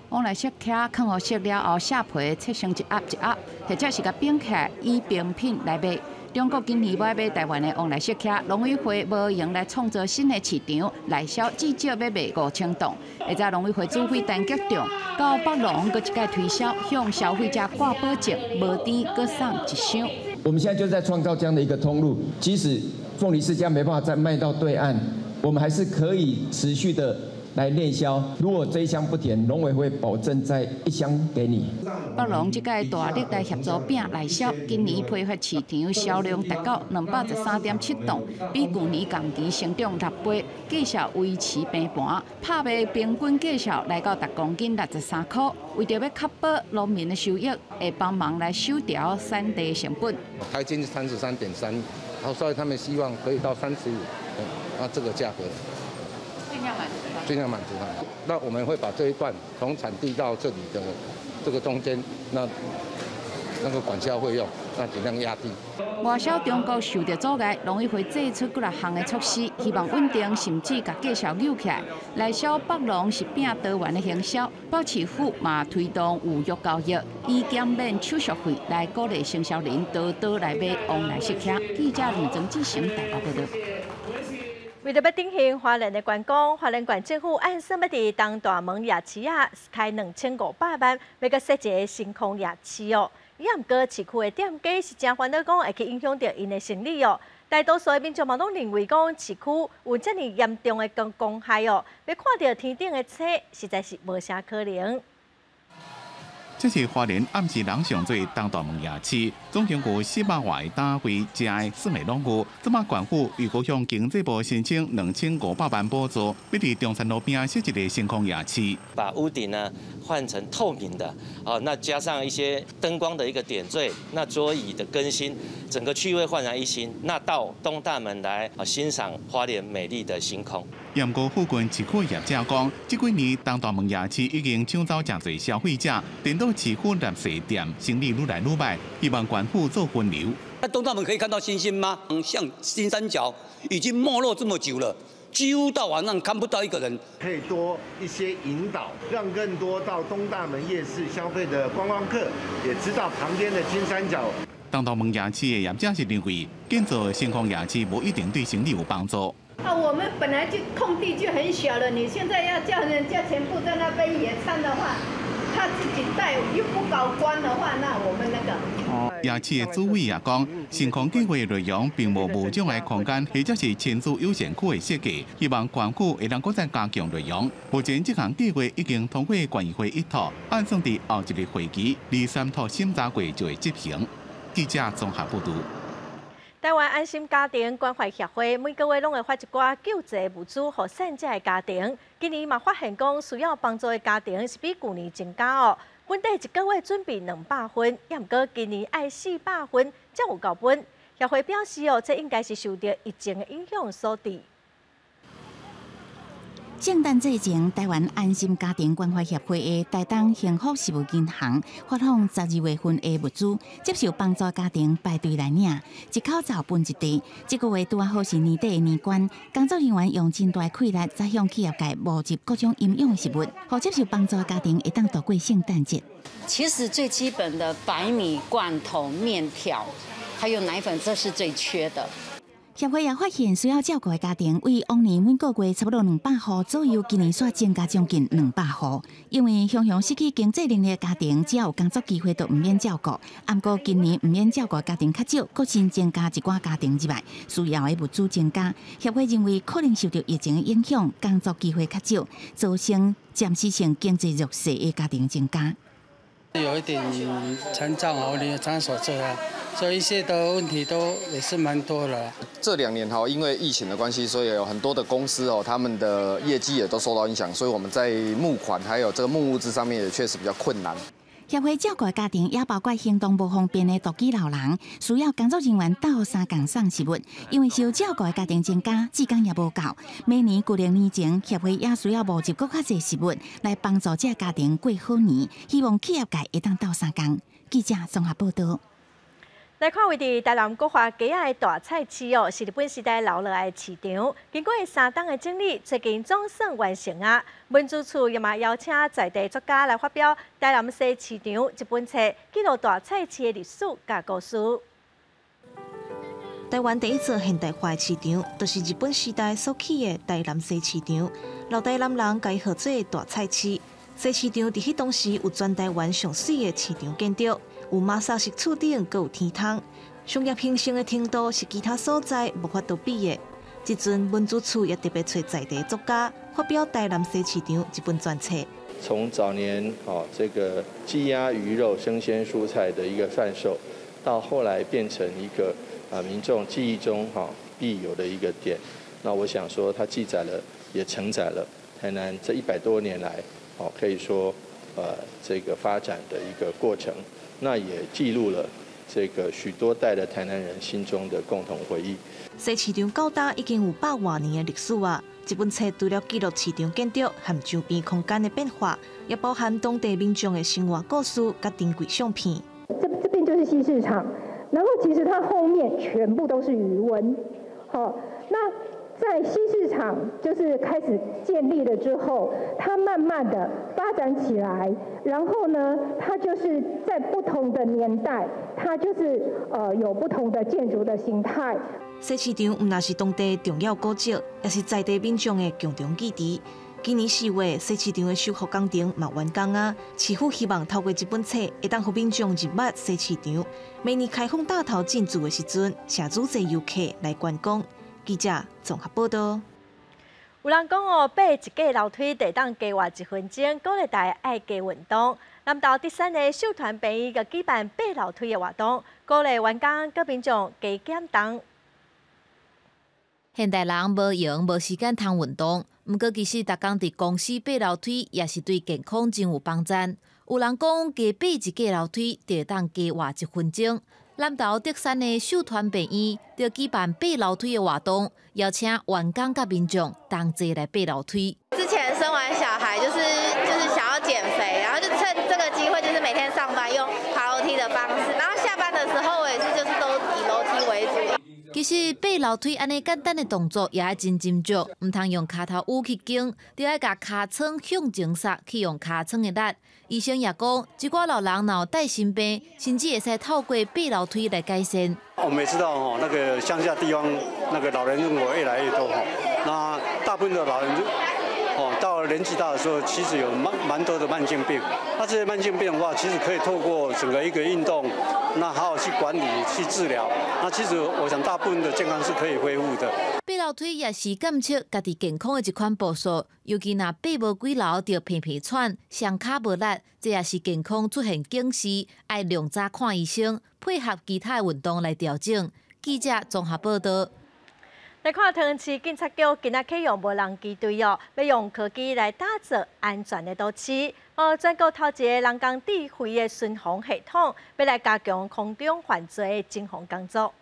旺萊釋茄囥予熟了後，削皮切成一盒一盒，或者是共冰起來以冰品來賣。中國今年欲愛買台灣的旺萊釋茄，農委會無閒來創造新的市場，內銷至少欲賣5000噸。下晝農委會主委陳吉仲到北農閣一擺推銷，向消費者掛保證，無甜閣送一箱。我們現在就在創造這樣的一個通路，即使鳳梨釋迦沒辦法再賣到對岸，我們還是可以持續的來內銷。如果這一箱不甜，農委會保證再一箱給你。北農這屆大力來協助餅內銷，今年批發市場銷量達到213.7噸，比舊年同期成長6倍，價數維持平盤。拍賣平均價數來到逐公斤63塊。為著欲確保農民的收益，會幫忙來收調產地成本。台斤33.3，所以他們希望可以到35，那這個價格。盡量滿足他，盡量滿足他。那我們會把這一段從產地到這裡的這個中間，那個管銷費用，那盡量壓低。外銷中國受著阻礙，農委會祭出幾若項的措施，希望穩定甚至共價數扭起來。內銷北農是拼多元的行銷，北市府嘛推動預約交易，以減免手續費來鼓勵承銷人多多來買旺萊釋茄。記者林曾志成台北報導。為著欲振興花蓮的觀光，花蓮縣政府按算欲佇東大門夜市仔開2500萬，欲閣設一個星空夜市哦。也毋過市區的店家是誠煩惱，講會去影響著𪜶的生理哦。大多數的民眾嘛攏認為講市區有遮爾嚴重的光光害哦，欲看著天頂的星，實在是無啥可能。這是花蓮暗時人上濟東大門夜市，總共有400外個攤位，食的耍的攏有。這擺縣府預估向經濟部申請2500萬補助，欲佇中山路邊設一個星空夜市，把屋頂呢換成透明的，哦，那加上一些燈光的一個點綴，那桌椅的更新，整個趣味煥然一新。那到東大門來欣賞花蓮美麗的星空。毋過附近市區業者講，這幾年東大門夜市已經搶走誠濟消費者，顛倒市區垃圾店生意愈來愈䆀，希望縣府做分流。在東大門可以看到星星嗎？像金三角已經沒落這麼久了，幾乎到晚上看不到一個人。可以多一些引導，讓更多到東大門夜市消費的觀光客也知道旁邊的金三角。東大門夜市的業者是認為，建造星空夜市無一定對生意有幫助。啊，我們本來就空地就很小了，你現在要叫人家全部在那邊野餐的話，他自己帶又不搞光的話，那我們那個。夜市的主委也講，星空計畫內容並無無障礙空間，或者是親子友善區的設計，希望縣府會當閣再加強內容。目前這項計劃已經通過縣議會議討，按算佇後一個會期二三兔審查過就會執行。記者綜合報導。台灣安心家庭關懷協會每個月攏會發一寡救濟物資予散者的家庭。今年嘛發現講需要幫助的家庭是比舊年增加哦。本底一個月準備200份，也毋過今年愛400份才有夠分。協會表示哦，這應該是受著疫情的影響所致。聖誕節前，台灣安心家庭關懷協會的台東幸福食物銀行發放12月份的物資，接受幫助家庭排隊來領，一口罩分一袋。這個月拄好是年底的年關，工作人員用真大氣力，才向企業界募集各種營養的食物，予接受幫助家庭會當度過聖誕節。其實最基本的白米、罐頭、麵條，還有奶粉，這是最缺的。協會也發現，需要照顧的家庭，為往年每個月差不多200戶左右，今年煞增加將近200戶。因為常常失去經濟能力的家庭，只要有工作機會，就毋免照顧。毋過今年毋免照顧的家庭較少，閣新增加一寡家庭入來，需要的物資增加。協會認為，可能受著疫情的影響，工作機會較少，造成暫時性經濟弱勢的家庭增加。有一點殘障哦，你場所這樣，所以一些的問題都也是蠻多的。這2年哈，因為疫情的關係，所以有很多的公司哦，他們的業績也都受到影響，所以我們在募款還有這個募物資上面也確實比較困難。協會照顧的家庭也包括行動無方便的獨居老人，需要工作人員鬥相共送食物。因為受照顧的家庭增加，志工也無夠。每年舊曆年前，協會也需要募集閣較濟食物來幫助這家庭過好年。希望企業界會當鬥相共。記者綜合報道。來看，位佇台南國華街仔的大菜市哦，是日本時代留落來的市場。經過3冬的整理，最近總算完成啊。文資處也嘛邀請在地作家來發表《台南西市場》這本冊，記錄大菜市的歷史佮故事。台灣第一座現代化的市場，就是日本時代所起的台南西市場。老台南人共伊號做大菜市。西市場佇彼當時有全台灣上媠的市場建築，有媽沙式厝頂，閣有天窗。商業興盛的程度是其他所在無法度比的。這陣文資處也特別揣在地作家發表《台南西市場》這本專冊。從早年哦這個雞鴨魚肉生鮮蔬菜的一個販售，到後來變成一個啊民眾記憶中哈必有的一個店。那我想說，它記載了，也承載了台南這100多年來，哦可以說，這個發展的一個過程。那也記錄了這個許多代的台南人心中的共同回憶。西市場到今已經有100外年的歷史啊！這本冊除了記錄市場建築和周邊空間的變化，也包含當地民眾的生活故事佮珍貴相片。這邊就是西市場，然後其實它後面全部都是魚塭。好，那在西市場就是開始建立了之後，它慢慢的發展起來，然後呢，它就是在不同的年代，它就是有不同的建築的形態。西市場毋但是當地重要古蹟，也是在地民眾的共同記憶。今年4月，西市場的修復工程嘛完工啊。市府希望透過這本冊，會當予民眾認捌西市場。明年開放大頭進駐的時陣，誠濟遊客來觀光。記者綜合報道。有人講哦，爬一格樓梯就會當加活一分鐘，鼓勵大家愛加運動。南投竹山的秀團病院閣舉辦爬樓梯的活動，鼓勵員工佮民眾加減重。現代人無閒無時間通運動，毋過其實逐工佇公司爬樓梯也是對健康真有幫助。有人講，加爬一格樓梯就會當加活一分鐘。南投竹山的秀團病院就舉辦爬樓梯的活動，邀請員工佮民眾同齊來爬樓梯。之前生完小孩就是想要減肥，然後就趁這個機會，就是每天上班用爬樓梯的方式，然後下班的時候我也是就是都以樓梯為主。其實爬樓梯按呢簡單的動作也愛真斟酌，毋通用跤頭趺去弓，著愛共尻川向前捒，去用尻川的力。醫生也講，一寡老人若有戴心病，甚至會使透過爬樓梯來改善。我們也知道吼，那個鄉下地方那個老人人口越來越多吼，那大部分的老人哦，到年紀大的時候，其實有蠻多的慢性病。那這些慢性病的話，其實可以透過整個一個運動，那好好去管理、去治療。那其實我想，大部分的健康是可以恢復的。爬樓梯也是監測家己健康的一款步數，尤其若爬無幾樓就鼻鼻喘、雙跤無力，這也是健康出現警示，愛量早看醫生，配合其他的運動來調整。記者綜合報道。來看桃園市警察局今仔啟用無人機隊哦，欲用科技來打造安全的都市。哦，全國頭一个人工智慧的巡防系統，欲來加強空中犯罪的偵防工作。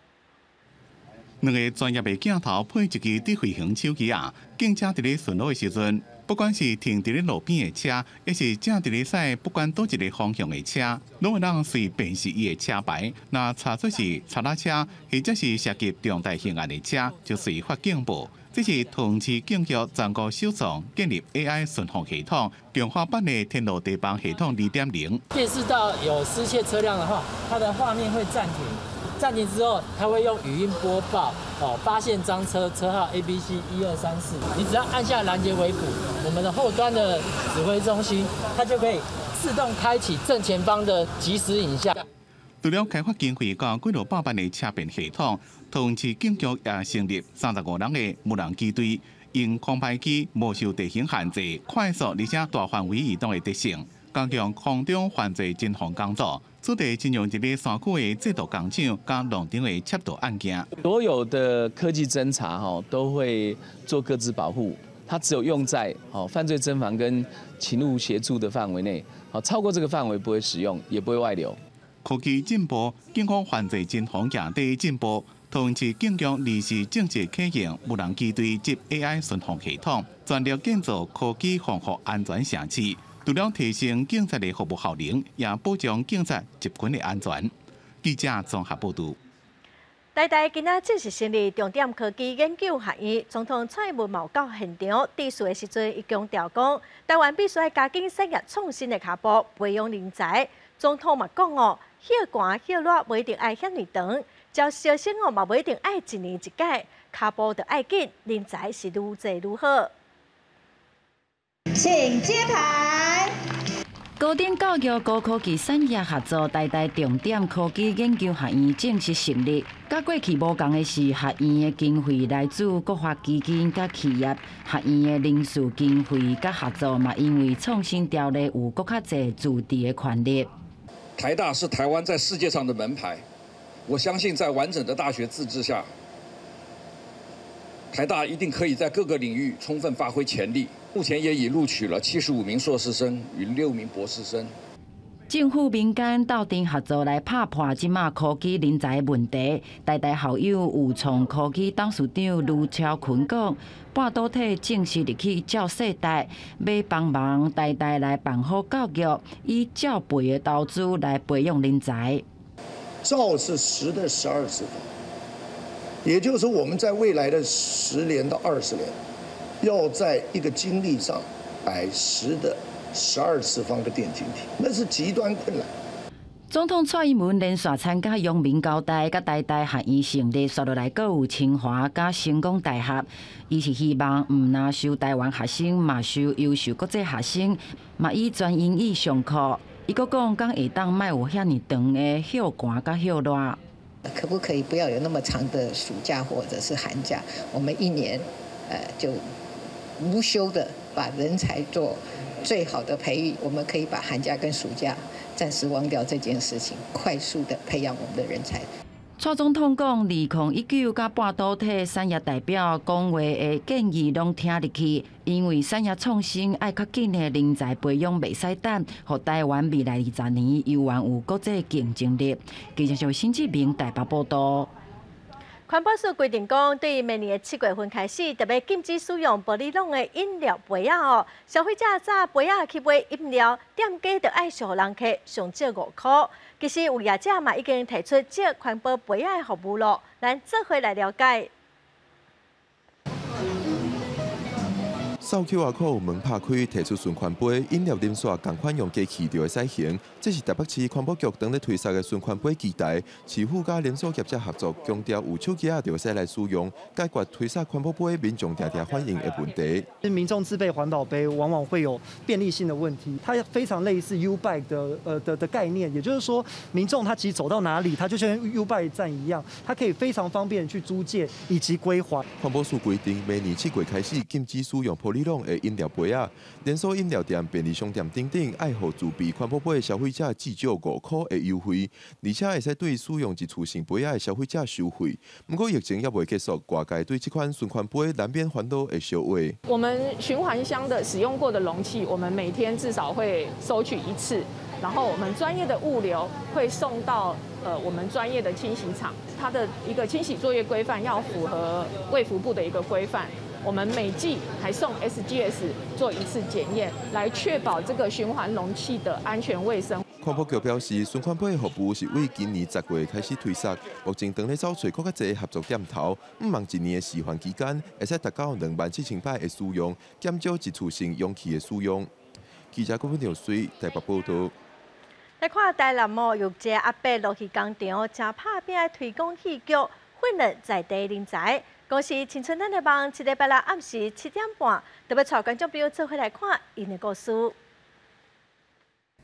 兩个專業的鏡頭配一支智慧型手機啊，警車佇咧巡邏的時陣，不管是停佇咧路邊的車，抑是正佇咧駛，不管佗一个方向的車，攏會當隨辨識伊的車牌。若查出是賊仔車，或者是涉及重大刑案的車，就隨發警報。這是桃園市警局全國首創建立 AI 巡防系統，強化版的天羅地網系統2.0。辨識到有失竊車輛的話，它的畫面會暫停。暫停之後，它會用語音播報，哦，發現贓車，車號 A B C 1234，你只要按下攔截圍捕，我們的後端的指揮中心，它就可以自動開啟正前方的即時影像。除了開發經費佮幾落百萬的車便系統，桃園市警局也成立35人的無人機隊，用空拍機無受地形限制，快速而且大範圍移動的特性，加強空中犯罪偵防工作。主題真用佇咧山區的製毒工廠佮農場的竊盜案件。所有的科技偵查吼都會做個資保護，它只有用在犯罪偵防跟勤務協助的範圍內，超過這個範圍不會使用，也不會外流。科技進步，警方犯罪偵防也佇進步。桃園市警局臨時正式啟用無人機隊及 AI 巡防系統，全力建造科技防護安全城市。除了提升警察的服務效能，也保障警察執勤的安全。記者綜合報導。台大今仔正式成立重點科技研究學院，總統蔡英文嘛到現場致辭的時陣，伊強調講，台灣必須愛加緊產業創新的跤步，培養人才。總統嘛講哦，歇寒歇熱無一定愛遐爾長，招學生哦嘛無一定愛一年一屆，跤步著愛緊，人才是愈濟愈好。請揭牌。高等教育高科技產業合作台大重點科技研究學院正式成立。佮過去無仝的是，學院的經費來自國發基金佮企業，學院的人事經費佮合作嘛，因為創新條例有閣較濟自治的權力。台大是台灣在世界上的門牌，我相信在完整的大學自治下，台大一定可以在各個領域充分發揮潛力。目前也已錄取了75名碩士生與6名博士生。政府民間鬥陣合作來拍破這馬科技人才的問題。台大校友有創科技董事長盧超群講，半導體正式入去照世代，欲幫忙台大來辦好教育，以照倍的投資來培養人才。兆是10的12次方，也就是說，我們在未來的10年到20年，要在一個晶粒上擺10的12次方個電晶體，那是極端困難。總統蔡英文連續參加陽明交大佮台大學院成立，紲落來閣有清華佮成功大學。伊是希望毋但收台灣學生，嘛收優秀國際學生，嘛以全英語上課。伊閣講，敢會當莫有遐爾長的歇寒佮歇熱。可不可以不要有那麼長的暑假或者是寒假？我們一年，就無休的把人才做最好的培育。我們可以把寒假跟暑假暫時忘掉這件事情，快速的培養我們的人才。蔡總統講，2019佮半導體產業代表講話的建議攏聽入去，因為產業創新愛較緊的人才培養袂使等，予台灣未來20年猶原有國際競爭力。記者是新志明台北報道。環保署規定講，對明年的7月份開始，著欲禁止使用保麗龍的飲料杯仔哦。消費者紮杯仔去買飲料，店家著愛予人客上少5箍。其實有業者嘛已經提出借環保杯仔的服務囉，咱做伙來了解。掃 QR code 門拍開，提出循環杯，飲料啉煞仝款用機器就會使還。這是台北市環保局當咧推捒的循環杯機台，市府佮連鎖業者合作，強調有手機仔就會使來使用，解決推捒環保杯民眾定定反映的問題。民眾自備環保杯往往會有便利性的問題，它非常類似 YouBike 的概念，也就是說，民眾他其實走到哪裡，他就像 YouBike 站一樣，他可以非常方便去租借以及歸還。環保署規定，明年7月開始禁止使用保麗龍的飲料杯仔，連鎖飲料店、便利商店等等，愛予自備環保杯的消費者至少5箍的優惠，而且會使對使用一次性杯仔的消費者收費。毋過疫情猶未結束，外界對這款循環杯難免煩惱的燒話。我們循環箱的使用過的容器，我們每天至少會收取一次，然後我們專業的物流會送到我們專業的清洗廠，它的一個清洗作業規範要符合衛福部的一個規範。我們每季還送 SGS 做一次檢驗，來確保這個循環容器的安全衛生。環保局表示，循環杯的服務是為今年10月開始推捒，目前正咧走揣閣較濟合作店頭，向望一年的示範期間，會使達到27000擺的使用，減少一次性容器的使用。記者郭文耀水台北報道。來看台南哦，有一个阿伯落去工場，誠拍拚來推廣戲劇，訓練在地人才。公視青春咱的夢，這禮拜六暗時7點半，特別帶觀眾朋友做伙來看𪜶的故事。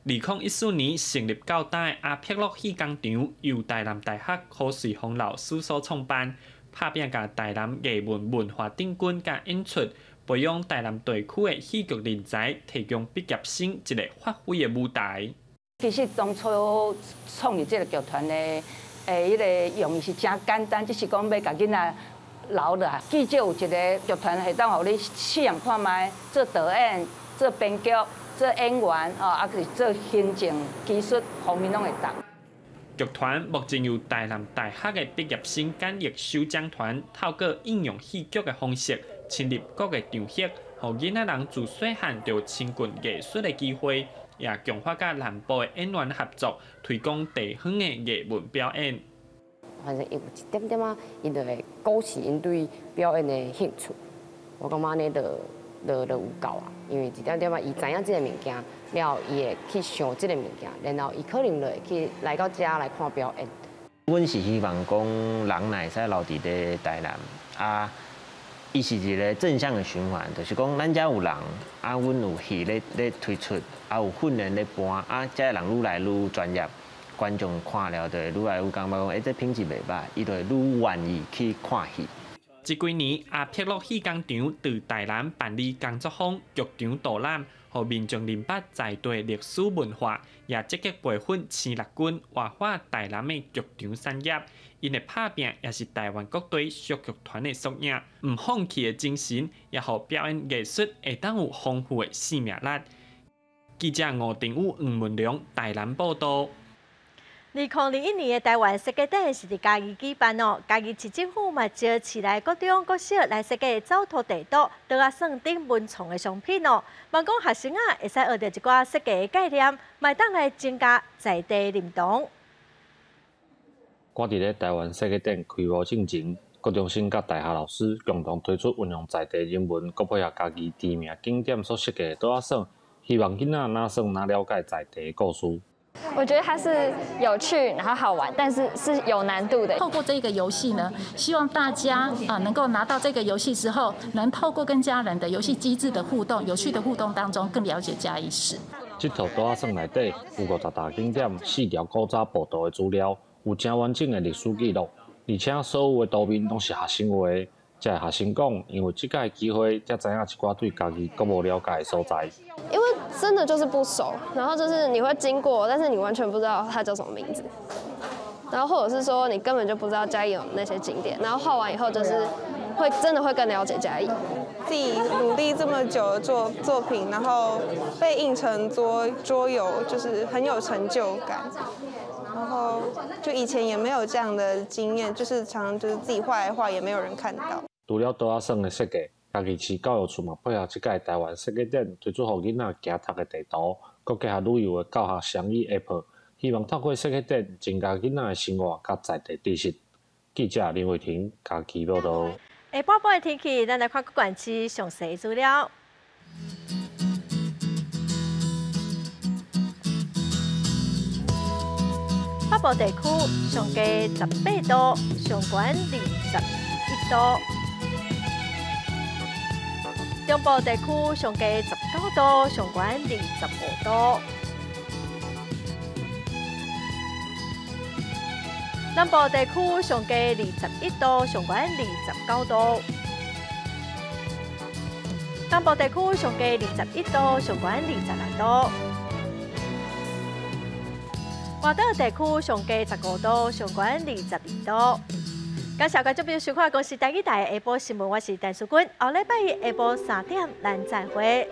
2014年成立到今的阿碧樂戲工場，由台南大學柯瑞峰老師所創辦，拍拚共台南藝文文化頂根佮演出，培養台南地區的戲劇人才，提供畢業生一個發揮的舞台。其實當初創立這个劇團的，彼个用意是誠簡單，只是講欲共囡仔留落來。至少有一个劇團會當予你試驗看覓，做導演、做編劇、做演員，哦，啊，是做行政、技術方面攏會當。劇團目前由台南大學的畢業生簡易首講團，透過應用戲劇的方式，深入各个場域，予囡仔人自細漢就有親近藝術的機會。也強化佮南部的演員合作，推廣地方的藝文表演。反正有一點點仔，𪜶就會勾起𪜶對表演的興趣。我感覺按呢就有夠啊，因為一點點仔，伊知影這个物件了後，伊會去想這个物件，然後伊可能就會去來到遮來看表演。阮是希望講，人若會使留佇咧台南啊。伊是一个正向的循環，就是講咱遮有人，啊，阮有戲咧推出，啊，有訓練咧搬，啊，遮人愈來愈專業，觀眾看了就會愈來愈感覺講，欸，這品質袂䆀，伊就會愈願意去看戲。這幾年，阿碧樂戲工場佇台南辦理工作坊、劇場導覽，予民眾認捌在地歷史文化，也積極培訓生力軍，活化台南的劇場產業。𪜶的拍拚也是台灣各地小劇團的縮影，毋放棄的精神，也予表演藝術會當有豐富的生命力。記者吳定宇、黃文良台南報道。2021年的台灣設計展是佇嘉義舉辦哦，嘉義市政府嘛招市內國中、國小來設計走圖地圖、桌仔耍等文創的商品哦。望講學生仔會使學著一寡設計的概念，嘛會當來增加在地認同。趕佇咧台灣設計展開幕進前，國中生佮大學老師共同推出運用在地人文，閣配合嘉義知名景點所設計的桌仔耍，希望囡仔若耍若了解在地的故事。我覺得它是有趣，然後好玩，但是是有難度的。透過這個遊戲呢，希望大家啊能夠拿到這個遊戲之後，能透過跟家人的遊戲機制的互動、有趣的互動當中，更了解嘉義市。這套桌仔耍內底有50大景點、4條古早步道的資料，有誠完整的歷史記錄，而且所有的圖面攏是學生畫的。這个學生講，因為這個機會，才知影一寡對家己閣無了解的所在。因為真的就是不熟，然後就是你會經過，但是你完全不知道它叫什麼名字，然後或者是說你根本就不知道嘉義有那些景點，然後畫完以後就是會真的會更了解嘉義。自己努力這麼久的做作品，然後被印成桌遊，就是很有成就感。然後就以前也沒有這樣的經驗，就是常常就是自己畫來畫，也沒有人看到。除了桌仔耍的設計，嘉義市教育處嘛配合這屆台灣設計展推出予囡仔行讀的地圖，閣結合旅遊的教學雙語 App，希望透過設計展增加囡仔的生活佮在地知識。記者林慧婷嘉義報導。下半晡的天氣，咱來看各縣市詳細資料。北部地區上低18度，上懸21度；中部地區上低19度，上懸25度；南部地區上低21度，上懸29度；東部地區上低21度，上懸26度。外島地區上低15度，上懸22度。感謝觀眾朋友收看《公視台語台》下晡新聞，我是陳淑君。後禮拜一下晡3點，咱再會。